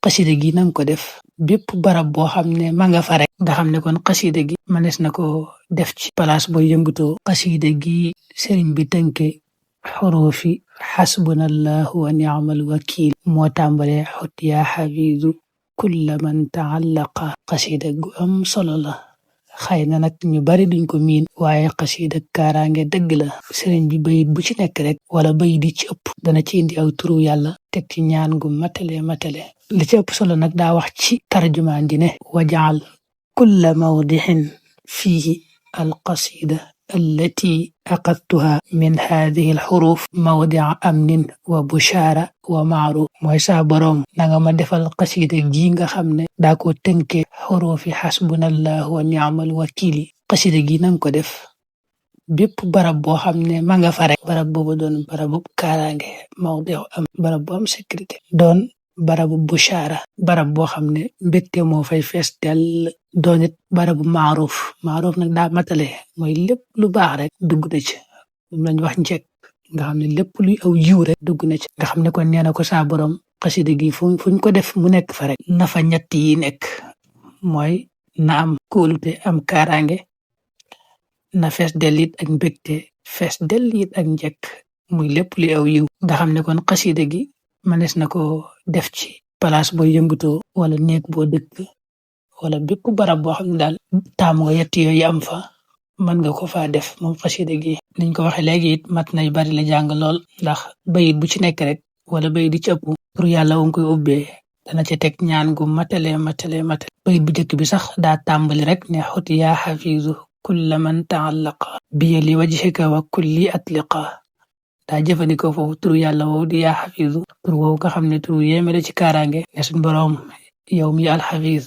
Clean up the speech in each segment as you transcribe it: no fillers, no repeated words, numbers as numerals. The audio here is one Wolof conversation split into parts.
xasida gi nang ko def bépp barab boo xam ne ma nga fa rek nga xam ne kon xasida gi manes na ko def ci place booy yëngutoo. xasida gi sëriñ bi tënke xurufi xasbunallahu wa ni'mal wakil moo tàmbale xut yaa xafiidu kulla man taallaqa. xasida gu am solo la, xëy na nag ñu bari duñ ko miin, waaye xasida kaaraange dëgg la. sëriñ bi bayit bu ci nekk rek wala bayit yi ci ëpp dana ci indi aw turu yàlla teg ci ñaan gu matale. li ci ëpp solo nag daa wax ci tarjumaan ji ne wajaal kulla mawdixin fiihi alqasida allati aqadtuha min haadihi alxuruf mawdia amnin wa bushaara wa maaruf. mooy saa boroom nanga ma defal xasida gi nga xam ne daa ko tënke xurufi xasbunallahu wa ni'mal wakili. xasida gi nanga ko def bépp barab boo xam ne ma nga fa rek barab boobu doon barabu kaaraange mawdia am barab bu am sécurité, doon barabu bushaara barab boo xam ne mbégte moo fay fees dell, doon it barabu maaruf nag daa matale mooy lépp lu baax rek dugg na ci. moom lañ wax njëkk nga xam ne lépp luy aw yiw rek dugg na ci. nga xam ne kon nee na ko saa borom xasida gi fuñ ko def mu nekk fa rek na fa ñett yi nekk, mooy na am kóolute am kaaraange, na fees dell it ak mbégte, fees dell it ak njëkk, muy lépp luy aw yiw. nga xam ne kon xasida gi manes na ko def ci place booy yëngutoo wala néeg boo dëkk wala bépp barab boo xam ne daal taamu nga yett yooyu am fa mën nga ko faa def moom xasida gi. niñ ko waxee léegi it mat nay bari la jàng lool, ndax bayit bu ci nekk rek wala bayit di ci ëpp pour yàlla won koy ubbee dana ca teg ñaan gu matale. bayit bu njëkk bi sax daa tàmbali rek ne xut yaa xafiizu kulla man taallaqa biya li wajhika wa kulli atliqa. daa jëfandikoo foofu turu yàlla woowu di yaa xafiizu, turu woowu nga xam ne turu yéeme la ci kaaraange. ne suñ boroom yow mi alxafiis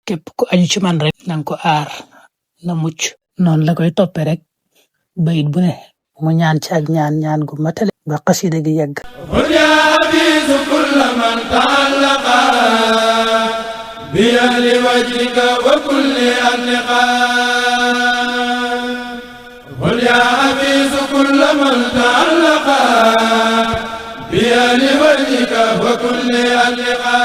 képp ku aju ci man rek nanga ko aar na mucc. noonu la koy toppe rek bayit bu ne mu ñaan ci ak ñaan gu matale ba xasida gi yegg. qul yaa xafiizu kulla man taallaqa biya li wajhika wa kulli atliqa. qul yaa xafiizu kulla man taallaqa biya li wajhika wa kulli atliqa.